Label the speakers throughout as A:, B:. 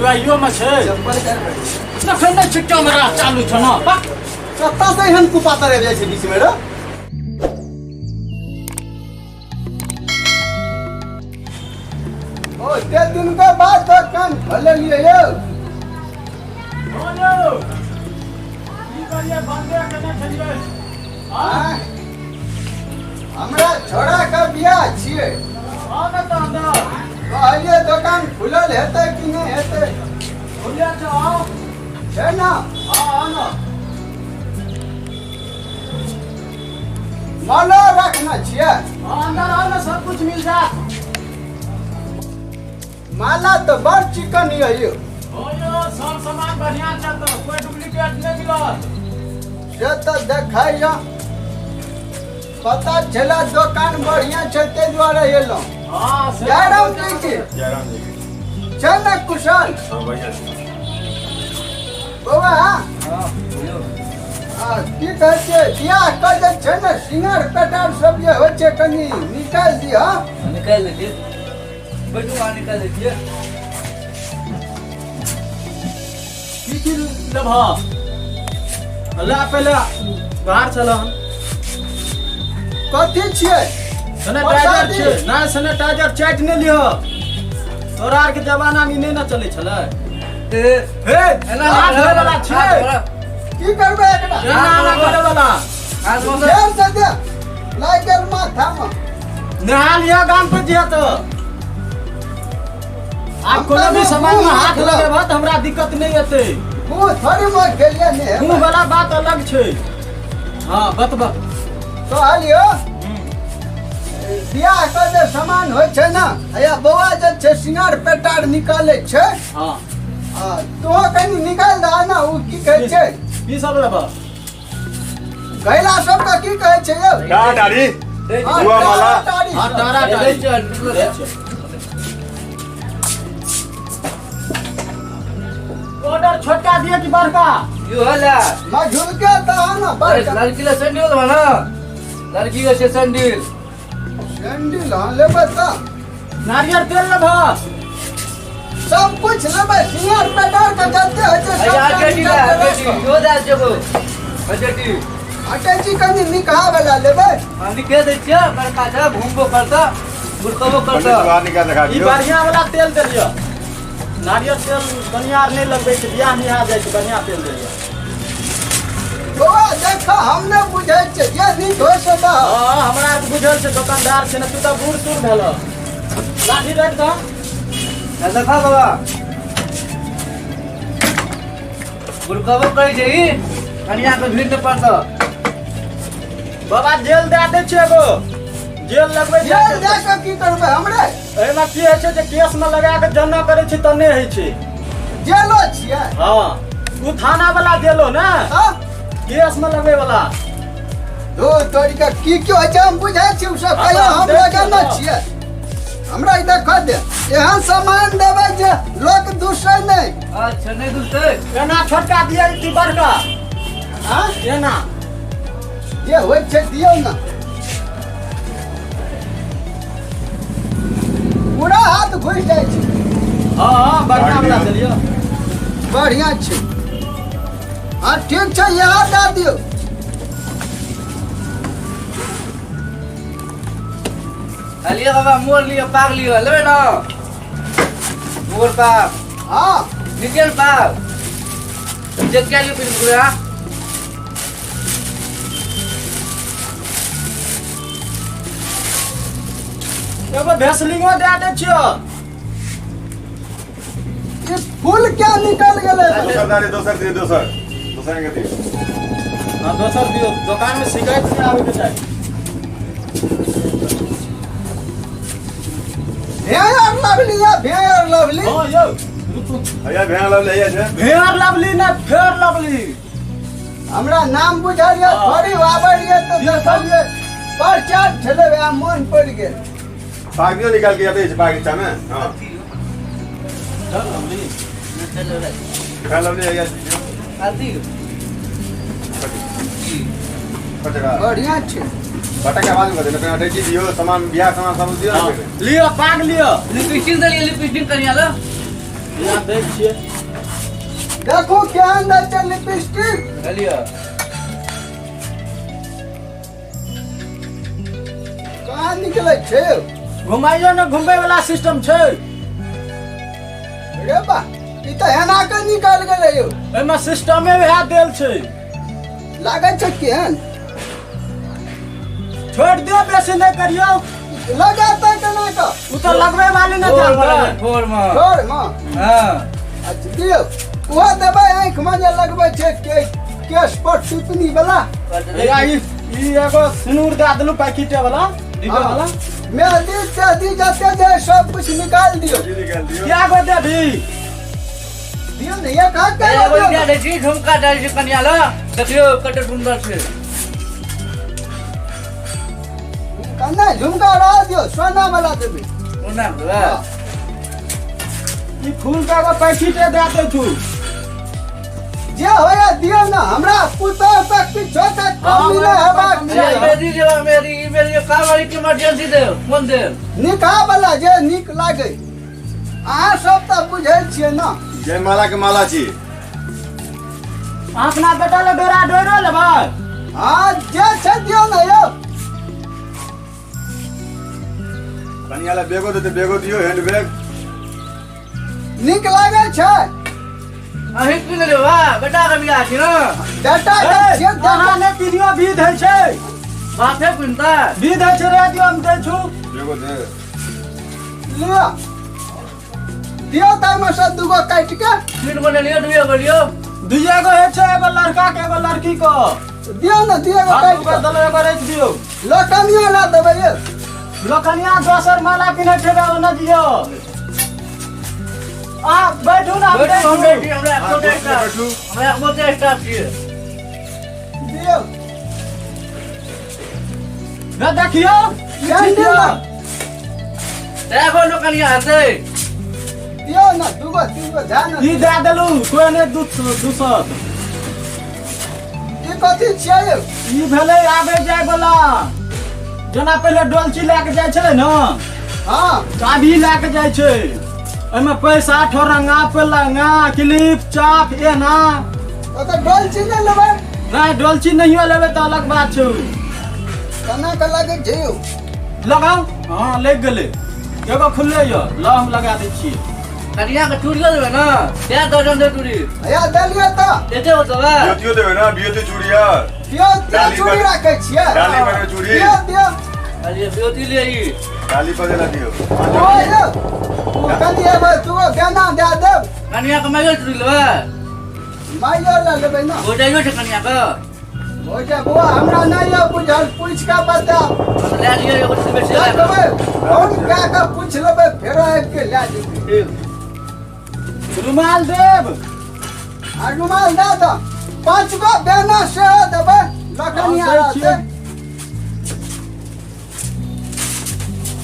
A: लुगाइयो में छै।
B: चप्पल कर पड़ै।
A: देखै नहि छै कैमरा चालू छ न बा।
B: कतऽ से एहन कुपातर आबि जाइ छै बीच में रे? ओ ते दिन के बाद दोकान खोललियै यौ।
A: हँ यौ, की करियै, बन्दे केने छलियै।
B: आँय? हमरा छोड़ा के बियाह छियै।
A: आउ ने तऽ अन्दर।
B: कहलियै दोकान खुलल हेतै कि नहि हेतै।
A: खुलले छै, आउ।
B: छै ने?
A: हँ, आउ ने।
B: मालो रखने छियै?
A: हँ, अन्दर आउ ने, सब कुछ मिल जायत।
B: माला तऽ बड़ चिकन यऽ यौ।
A: हँ यौ, सब सामान बढ़िआँ छै, तऽ कोइ डुप्लीकेट नहि मिलत।
B: से तऽ देखैया पता छलै दोकान बढ़िआँ छै, ताहि दुआरे एलहुँ।
A: हँ से।
B: जयराम जी की।
C: जयराम जी की।
B: छै ने कुशल?
C: हाँ, बढ़िया छै।
B: बौआ।
D: हँ, यौ।
B: आ, की कहै छै, बियाह के जे छै ने सिंगार पेटार सब जे होइ छै, कनि निकालि दिअ।
D: निकालि दै छियै, बैठू अहाँ, निकालि दै छियै।
A: की की लेबह? ला, पहिले बाहर चल हन।
B: कथी छियै?
A: सैनिटाइजर।
B: प्रसादी।
A: छै नहि सैनिटाइजर, चाटि नहि लिह। तोरा आरके जमानामे ई नहि ने चलै छलै।
D: ए,
A: हे,
D: एना
A: हाथ धोए वाला छै।
B: की करबै एकरा?
A: एना एना करे वाला।
D: हाथ धो।
B: ध्यान से दे, लागि गेल माथामे।
A: नहा लिअ, गाम पर जिया तऽ आब कोनो भी सामान में हाथ लगेबह तऽ हमरा दिक्कत नहि एतै।
B: मुँह थोड़ी मोर गेलियै ने।
A: मुँह वाला बात अलग छै। हँ, बतबह।
B: कहलियो, बियाह के जे सामान होइ छै ने, हैया बौआ जे छै सिंगार पेटार निकालै छै।
A: हँ।
B: आ तोहो कनि निकालि दह ने। ओ की कहै छै?
A: की सब लेबह?
B: घैला सबके की कहै छै यौ?
C: टाटा टारी।
B: हाँ,
C: बुआ माला।
B: टारी
A: हँ
B: सब।
A: टारा
D: दै
A: टारी
D: छियै,
A: दै छियै। ऑर्डर छोटका दिए कि बड़का?
D: यो होला।
B: मझुलके तऽ आन
D: अरे
B: बड़का।
D: लड़की ले सैंडल बा ना, लड़की के छै सैंडल।
B: सैंडल हाँ लेबै तऽ।
A: नारियल तेल लेबह?
B: सब कुछ लेबै, सिंगार पेटार के जते होइ छै
D: अरे
B: सबटा
D: अटैची ले।
B: निकालि के
D: अटैची
B: राखब।
D: यो दा जेबो अटैची।
B: अटैची कनि निकहा वाला लेबै।
D: हम निके दै छियै, बड़का छै, घूमबो करता, गुड़कबो
C: पंडित
D: करता।
C: बाहर निकाल देखा
A: ई
C: दियौ।
A: बढ़िया वाला तेल देलियो। नारियल तेल कनिया आर नहि लगबै छै, बियाह निहा जाइ छै। बढ़िया तेल देलियो।
B: बौआ देख, हम नहि बुझै छियै, जे नीक होइ से दह।
A: हँ, हमरा आरके बुझल छै, दोकानदार छै ने। तू तऽ बूढ़ सूढ़ भेल, लाठी राखि दह।
D: आ देखा बाबा, गुड़कबो करै छै ई, कनिया के भीड़ नहि पड़तौ।
A: बाबा, जेल दए दै छियै, एगो जेल लगबै छै।
B: जेल जा कऽ की करबै हमरे?
A: एहिमे की होइ छै जे केसमे लगा कऽ जन्ना करै छै तऽ नहि होइ छै।
B: जेलो छियै?
A: हँ, ओ थाना वाला जेलो ने।
B: हँ।
A: केसमे लगबै वाला।
B: धो तोड़ि कऽ की की होइ छै हम बुझै छी ओ सब। कहियो
A: हँ,
B: हम
A: देख
B: लगेने
A: लियौ।
B: छियै। हमरा ई देखऽ दे, एहन सामान देबै जे लोक दूसै नहि।
D: अच्छा, नहि दुसतै।
A: एना छोटका दियै कि बड़का?
B: हँ।
A: एना।
B: जे होइ छै दियौ ने, पूरा हाथ घुसि जाइ छै।
A: हँ हँ, बढ़िआँ वाला देलियौ।
B: बढ़िआँ छै। हँ, ठीक छै, इएह दए दियौ।
D: लिअ बाबा, मोर लिअ, पाग लिअ, लेबै ने मोर पाग?
B: हँ।
D: निकल पाग जे क्या लिअ फिर पूरा।
A: एगो भेसलिंगो दए दै छियौ।
B: ई फूल क्या निकल गेलै?
C: दोसर दारी, दोसर दियौ, दोसर दोसर के दियौ।
A: हँ, दोसर दियौ। दोकानमे शिकायत नहि आबैके चाही।
B: भेड़ लवली या भेड़ लवली।
A: हँ यौ, रुकू।
C: हैया भेड़ लवली हैया छै।
A: भेड़ लवली ने, फेर लवली।
B: हमरा नाम बुझल यऽ।
A: हँ।
B: थोड़ी आबै रहियै तऽ देखलियै प्रचार छलै, वएह मोन पड़ि गेल।
C: पाग दियौ निकाल के, अबै छै पाग नीचा मे। हँ।
A: चल लवली।
C: भेड़ लवली हैया दियौ।
D: अथी।
C: पटका।
B: बढ़िआँ छै।
C: पटका बाद में कर देना, अटैची दियौ, सामान बियाह सामान सब दियौ ने पहिले।
A: लिअ, पाग लिअ।
D: लिपस्टिक देलियै, लिपस्टिक कनिया ल।
A: या दै छियै।
B: देखू केहन दै छै लिपस्टिक।
D: लिअ।
B: कहाँ निकलै छै?
A: घुमाइयो ने, घुमबै वाला सिस्टम छै।
B: रे बा, ई तऽ एना के निकल गेलै यौ।
A: एहिमे सिस्टमे वएह देल छै।
B: लागै छै केहन।
A: छोड़ि दियौ, बेसी नहि करियौ।
B: लगातै केना के?
A: ओ तऽ लगबै वाली ने
D: ठोर मे
A: जानतै।
D: लगबै, ठोर मे।
B: ठोर मे?
D: हँ।
B: अच्छा दियौ, ओहो देबै आँखिमे जे लगबै छै के केश पर टिपनी वाला।
A: भैया, ई ई एगो सिनूर दए देलहुँ, पैकेटे वाला, डिब्बा वाला।
B: मेहंदी तेहदी जते जे सब कुछ निकाल दियौ।
C: जी, निकाल दियौ।
A: क्या गो देबही?
B: दियौ ने एक हाथ के।
D: एगो
B: दियौ
D: दए
B: ने।
D: दै छी, झुमका दै छी कनिया लए, देखियौ कते सुन्दर छै।
B: झुमका नहि, झुमका रह दियौ, सोना वाला देबै।
D: सोना देबै?
A: ई फूल के एगो पैकेटे दए दै छू।
B: जे होया दियौ ने, हमरा पुतोह के किछो के कमी नहि हेबाक
D: ए,
B: चाही।
D: मेरी देवा मेरी ई मेरी कांवरी के इमरजेंसी देव कोन देव?
B: निकाह वाला जे नीक लागे। अहाँ सब तऽ बुझै छियै ने।
C: जय माला के माला छी।
A: अहाँ अपना बेटा ले डोरा डोरो लेबै?
B: हँ, जे छै दियौ ने यौ।
C: कनिया ला बैगो देते, बैगो दियौ, हैंड बैग।
B: नीक लागै छै।
D: अहीं की लेबै बा, बेटा के बियाह छी ने।
B: बेटा के छियै।
A: अहाँ नहि किनियो, विध होइ छै।
D: बापे पिनता।
A: विध होइ छै, रे दियौ, हम दै छु।
C: बैगो दे।
B: लिअ, दियौ, ताहिमे सँ दूगो काटि के।
D: तीन गो लियौ, दुइयो गो लियौ।
A: दुइये गो होइ छै, एगो लड़का के, एगो लड़की के।
B: दियौ ने, दियौ एगो
A: हाँ,
B: काटि
A: दूगो
B: के।
A: देलहुँ, एगो राखि दियौ।
B: लोकनियो लए देबै यौ।
A: लोकनिया दोसर माला पिन्है छै, ओने दियौ। अहाँ बैठू ने, हम
D: बैठू,
A: दै
D: हम
A: छु।
D: दै छी, हमरा
C: हाँ,
D: एको
C: बैठू,
D: स्टाफ।
C: बैठू।
D: हमरा एको स्टाफ छियै।
B: दियौ।
A: ने देखियौ।
B: सैंडल ने।
D: तै गो लोकनिया हेतै।
B: दियौ ने दूगो तीन गो ध्यान।
A: ई दए देलहुँ, कोइ नहि दूसत।
B: ई कथी छियै यौ?
A: ई भेलै आबै जाय वाला, जेना पहिले डोलची लए के जाइ छलै ने।
B: हँ।
A: चाभी लए के जाइ छै। एहिमे पैसा, ठोरंगा, पलंगा, क्लिप, चाप एना।
B: ओ तऽ डोलची नहि लेबै?
A: नहि, डोलची नहियो लेबै तऽ अलग बात छै।
B: केना के लागै छै यौ?
A: लगाउ। हँ, लागि गेलै। एगो खुलले यऽ, लऽ, हम लगा दै छियै।
D: कनिया के चूड़ियो देबै ने? कै दर्जन दे चूड़ी?
B: हैया देलियै तऽ।
D: एते गो देबै?
C: बियोतियो देबै ने, बियोती चूड़ी यार।
B: दियौ दियौ।
C: डाली
B: चूड़ी
C: पर-
B: राखै छियै।
C: डाली पर में चूड़ी।
B: दियौ दियौ।
D: अरे, बियोती ले ई।
C: डाली पर देला दियौ।
B: ओ यौ, ओ कनि एगो दूगो गेना दए देब।
D: कनिया के माइयो चूड़ी लेबै?
B: माइयो लए लेबै ने।
D: हो जाइयो छै कनिया के।
B: हो जा बौआ, हमरा नहि यऽ बुझल, पूछि कऽ बतायब।
D: हँ, तऽ लए लिअ एगो चूड़ी बेसी लए कऽ।
B: देखबै, फोन कए कऽ पूछि लेबै, फेरो आबि कऽ लए जेबै।
D: ठीक।
A: रुमाल देब?
B: आ रुमाल दए दऽ, पाँच गो बेना सेहो देबै, लखनिया
A: हाँ, दै
B: रहतै।
A: छियै।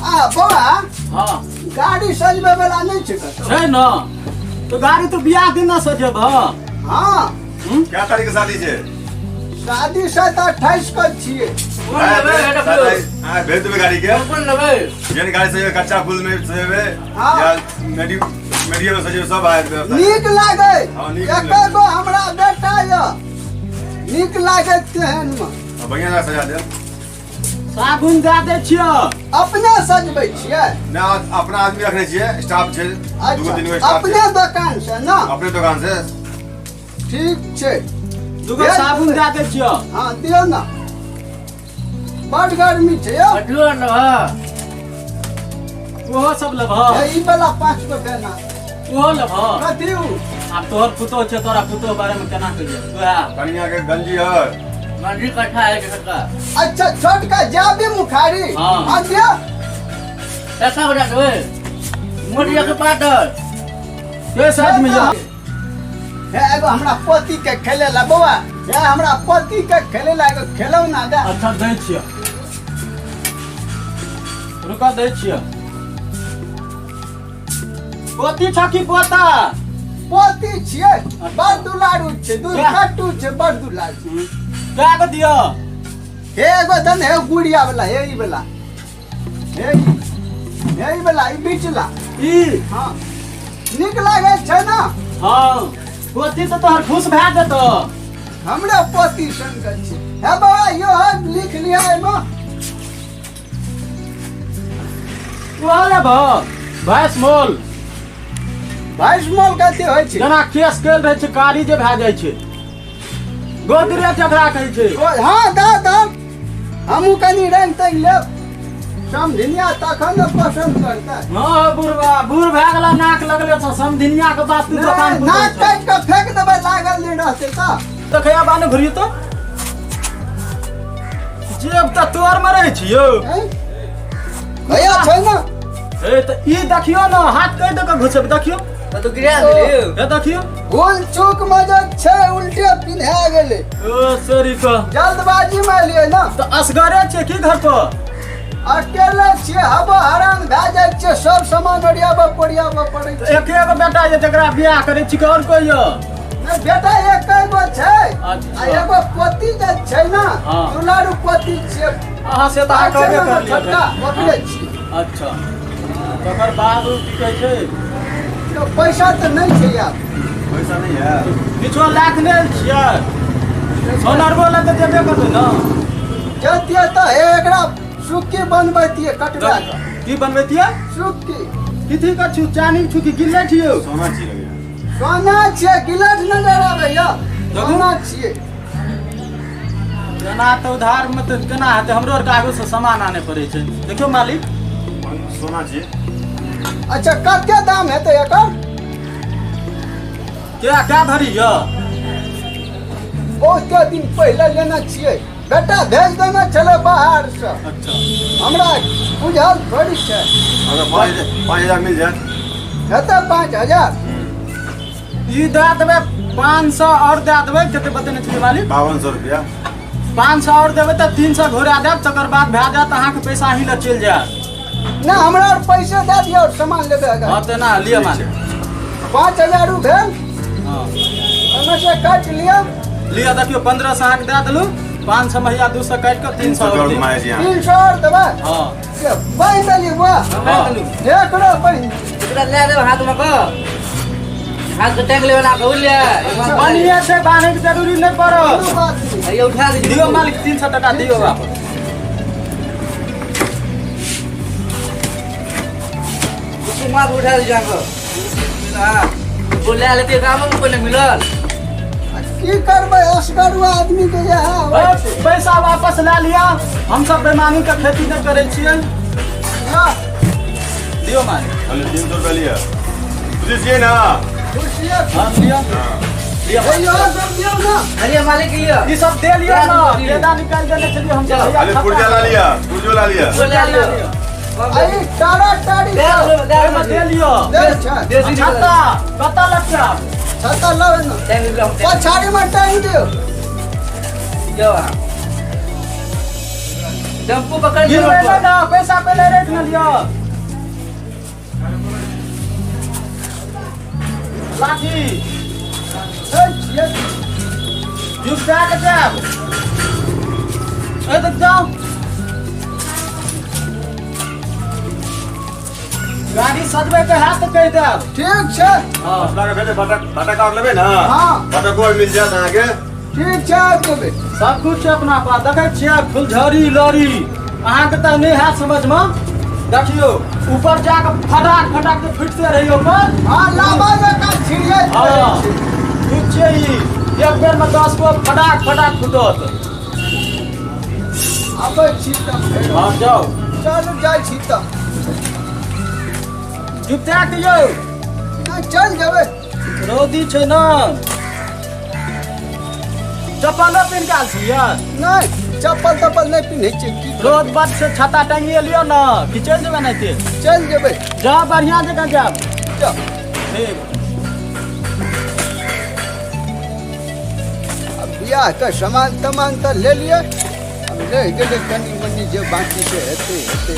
B: आ बौआ।
A: हँ।
B: गाड़ी सजबै वाला नहि छै कतौ?
A: छै ने, तऽ गाड़ी तऽ बियाह दिन ने सजेब।
B: हँ।
C: क्या तारीख के शादी छै?
B: शादी से तऽ 28 के छियै।
D: कोन लेबै हे देखियौ।
C: हाँ, भेज देबै गाड़ी के।
D: कोन कोन लेबै?
C: जेहन गाड़ी सजेबै, कच्चा फूल में सजेबै
B: हाँ।
C: या मीडियम में सजेबै, सब आयत व्यवस्था।
B: नीक लागै।
C: हाँ, नीक
B: एक
C: लागै।
B: गो हमरा बेटा यऽ, नीक लागै तेहन मे।
C: हाँ, बढ़िया जगह सजा देब।
A: साबुन दए दै छियौ।
B: अपने सजबै छियै?
C: ना, अपना आदमी रखने छियै, स्टाफ छै दूगो तीन गो
B: अच्छा
C: स्टाफ
B: अपने
C: छै।
B: दोकान से ने?
C: अपने दोकान से।
B: ठीक छै।
A: दूगो
B: भेज
A: साबुन
B: देबै।
A: दए दै छियौ।
B: हँ, दियौ ने, बड गर्मी छै यौ।
D: कठियो लेबै?
A: ओहो सब लेबह?
B: हे, ई वाला पाँच गो देना।
A: ओहो लेबह?
B: कथी उ?
A: आब तोहर पुतोह छै, तोरा पुतोह बारे में केना कहियै वएह।
C: कनिया के गंजी हर।
D: गंजी कट्ठा है छोटका।
B: अच्छा, छोटका जाबी मुखारी।
A: हाँ।
B: हाँ, दियौ।
D: पैसा बजा देबै मोटिया के पातर।
A: के साइज में यऽ?
B: हे, एगो हमरा पोती के खेले ला, बौआ, हे, हमरा पोती के खेले ला एगो खेलौना दे।
A: अच्छा, दै छियौ, रुका, दै छियौ। पोती छ कि पोता?
B: पोती छियै, बड़ दुलारू छै, दूध कट्टू छै, बड़ दुलारू।
A: कए गो दियौ?
B: हे, एगो दन, हे गुड़िया वाला, हे ई वाला, हे ई, हे ई वाला, ई बीचला।
A: ई?
B: हाँ। नीक लागै छै ने?
A: हँ, पोती तऽ तोहर खुश भए जेतौ।
B: हमरा पोती संग छै। हे बाबा, यो है, लिख लिया एमे।
A: ओहो लेबहो भैंस मोल?
B: भैंस मोल कथी होइ छै?
A: जेना केस केल रहै छै, कारी जे भए जाइ छै, गोदरेज जकरा कहै छै।
B: हँ, दऽ दऽ, हमहूँ कनि रंग तंग लेब समधिनिया, तखन ने पसन्द करतै।
A: हँ बुढ़वा, बूढ़ भए गेला, नाक लगले छौ, समधिनिया के बात तू दोकान पर
B: नाक काटि कऽ फेंक देबै, लागल नहि रहतै तऽ।
A: देखैया बाने घुरियो तऽ जेब तऽ तोर में रहै छियौ।
B: हैं? भैया छै ने।
A: ए तऽ ई देखियौ ने, हाथ कहि दऽ कऽ घुसेबै, देखियौ।
D: तऽ तू गिरा देली।
A: हे देखियौ।
B: भूल चूक में जे छै उल्टे पिन्हा गेलै।
A: ओ सॉरी कह।
B: जल्दबाजी में एलियै ने।
A: तऽ असगरे छियै की घर पर?
B: अकेले छियै, हबो हरान भए जाइ छियै, सब सामान ओरियाबऽ पोरियाबऽ पड़ै
A: तऽ
B: छै।
A: एके गो बेटा यऽ जकरा बियाह करै छी कि आओर कोइ यऽ?
B: नहि, बेटा एके गो छै।
A: अच्छा।
B: आ एगो पोती जे छै ने, दुलारू पोती छियै।
A: अहाँ से तऽ अहाँ
B: छै
A: कहबे
B: ने
A: करलियै।
B: छोटका, ओकरे छियै।
A: अच्छा, तकर बाद ओ की कहै छै?
B: यौ, पैसा तऽ नहि छै यार।
C: पैसा नहीं है।
A: किछो लाख नहि छियै, सोनरबो लए तऽ जेबे करबै ने।
B: जतियै तऽ हे एकरा सुक्की बनबैतियै कटबा कऽ।
A: की बनबैतियै?
B: सुक्की।
A: कथी के छु, चानी छु कि गिल्ले छियौ?
C: सोना चाहिए लगेगा।
B: सोना छियै, गिलट नजर आबैया, सोना छियै।
A: केना तऽ उधारमे तऽ केना हेतै? हमरो आरके आगूसँ सामान आनय पड़ै छै। देखियौ मालिक।
C: सोना चाहिए।
B: अच्छा, कते दाम हेतै एकर?
A: क्या क्या भरी यऽ?
B: बहुते दिन पहिले लेने छियै, बेटा भेज देने छलै बाहरसँ।
A: अच्छा।
B: हमरा बुझल थोड़ी छै।
C: अगर 5,000 मिल जाए।
B: हेतै 5,000?
A: ई दए देबै, 500 आओर दए देबै। कते बतेने छलियै मालिक?
C: 5,200 रुपया।
A: 500 आओर देबै तऽ 300 घुरा देब, तकर बाद भए जायत अहाँके पैसा, अहीं लग चलि जायत।
B: नहि, हमरा आर पैसे दए दिअ आओर सामान लेबै अगर।
A: हँ तऽ ना लिअ मालिक।
B: 5,000 उ भेल।
A: हँ।
B: ओहिमे से काटि लिअ।
A: लिअ, देखियौ, 1,500 अहाँके दए देलहुँ, 500 महिया 200 काटि कऽ 300
C: 300
A: आओर देब।
C: घुमाए जी यहाँ।
B: 300 आओर देबै?
A: हँ।
B: से बान्हि देलियै बुआ।
A: हँ।
B: एकरो बान्हि।
D: एकरा लए देब हाथमे कऽ, हाथ के टांग लेबै ना कऽ, बुझलियै?
A: बढ़िए छै, बान्हैके जरूरी नहि पड़त।
B: कोनो बात नहि।
D: हैया उठा दै।
A: दियौ मालिक, 300 टका दियौ वापस।
D: कुछ मार उठा दै जाके। हाँ, वो ले लेते कामो में कोई नहीं मिलल।
B: आ की करबै, असगरुआ आदमी के इएह होइ छै।
A: पैसा वापस लए लिअ, हमसब बेमानी के खेती नहि करै छियै।
B: ना।
A: दियौ मालिक।
C: खाली 300 रुपया लिया, खुशी छियै ना?
B: खुशिये।
A: हाँ, लिअ लिअ।
B: हे यौ, सब दियौ ने।
D: अरे मालिक, लियो।
A: ई सब दे लिअ ने, केदा निकालि देने छलियै हम सब।
C: खाली पुर्जा ला लिया, पुर्जो ला लिया।
D: वो ले लियो।
B: आ ई टारा टारी
D: दे
B: सब
D: दो, दे
A: ओहिमे
D: दो।
A: दे लिअ।
B: दे छै।
D: देसी।
A: छत्ता कतऽ लटका?
B: छत्ता लाबै ने।
D: टांग लियो।
B: पछाड़ी में टांगि दियौ।
D: जाओ, टेम्पू पकड़ लियो।
A: गिरबै नहि ने, पैसा पहिले राखि ने लिअ। लाठी।
B: छै छियै।
A: जुग दए के जायब। ए तऽ जाउ, गाड़ी सजबै के हैत तऽ कहि देब।
B: ठीक छै।
A: हँ।
C: अपना के भेजे बटक, बटक और लेबै ना?
B: हँ।
C: बटको और मिल जायत अहाँके।
B: ठीक छै, आबि जेबै।
A: सब कुछ छै अपना पास। देखै छियै फुलझड़ी लड़ी, अहाँके तऽ नहि हैत समझमे। देखियौ, ऊपर जाके फटाक फटाक के फुटते रहियौ ऊपर।
B: हँ, लाबा जकाँ छिड़ियाइत
A: हँ।
B: रहै छै।
A: ठीक छै, ई एक बेर में 10 गो फटाक फटाक फुटत।
B: आबै छी तऽ फेर।
A: हँ, जाउ।
B: चलू, जाइ छी तऽ।
A: जुटा के यौ।
B: नहि, चलि जेबै।
A: रौदी छै ने, चप्पलो पिन्ह के आयल छलियै?
B: नहि, चप्पल तप्पल नहि पिन्है छियै की।
A: रौद बड छै, छाता टांगिए लियौ ने कि चलि जेबै? नहि
B: चलि जेबै।
A: जाउ, बढ़िआँ जकाँ जायब।
B: जाउ।
A: ठीक।
B: आब बियाहके सामान तमान तऽ लेलियै, आब रहि गेलै कनि मनि जे बाँकी छै, हेतै हेतै।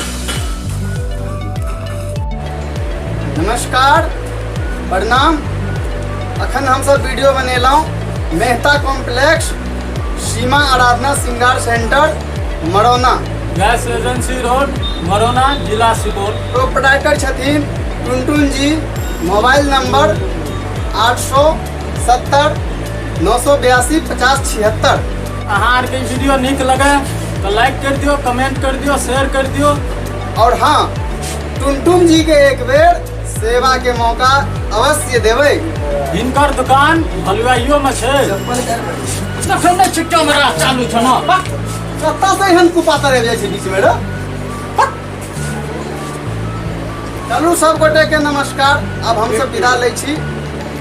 B: नमस्कार, प्रणाम। अखन हमसब वीडियो बनेलहुँ मेहता कॉम्प्लेक्स, सीमा आराधना श्रृंगार centre, Marauna,
A: gas agency road, Marauna, जिला सुपौल।
B: प्रोपराइटर छथिन टुनटुन जी। Mobile number 870 982 50 76।
A: अहाँ आरके वीडियो नीक लगे तऽ लाइक कर दियौ, कमेंट कर दियौ, शेयर कर दियौ।
B: और हाँ, टुनटुन जी के एक बेर सेवा के मौका अवश्य देबै।
A: हिनकर दुकान हलवाइयो में छै। तखन नहि छै, कैमरा चालू छै ने।
B: कतऽ से एहन कुपातर आबि जाइ छै बीच में रे? चलू, सब गोटे के नमस्कार। अब हम सब विदा लै छी।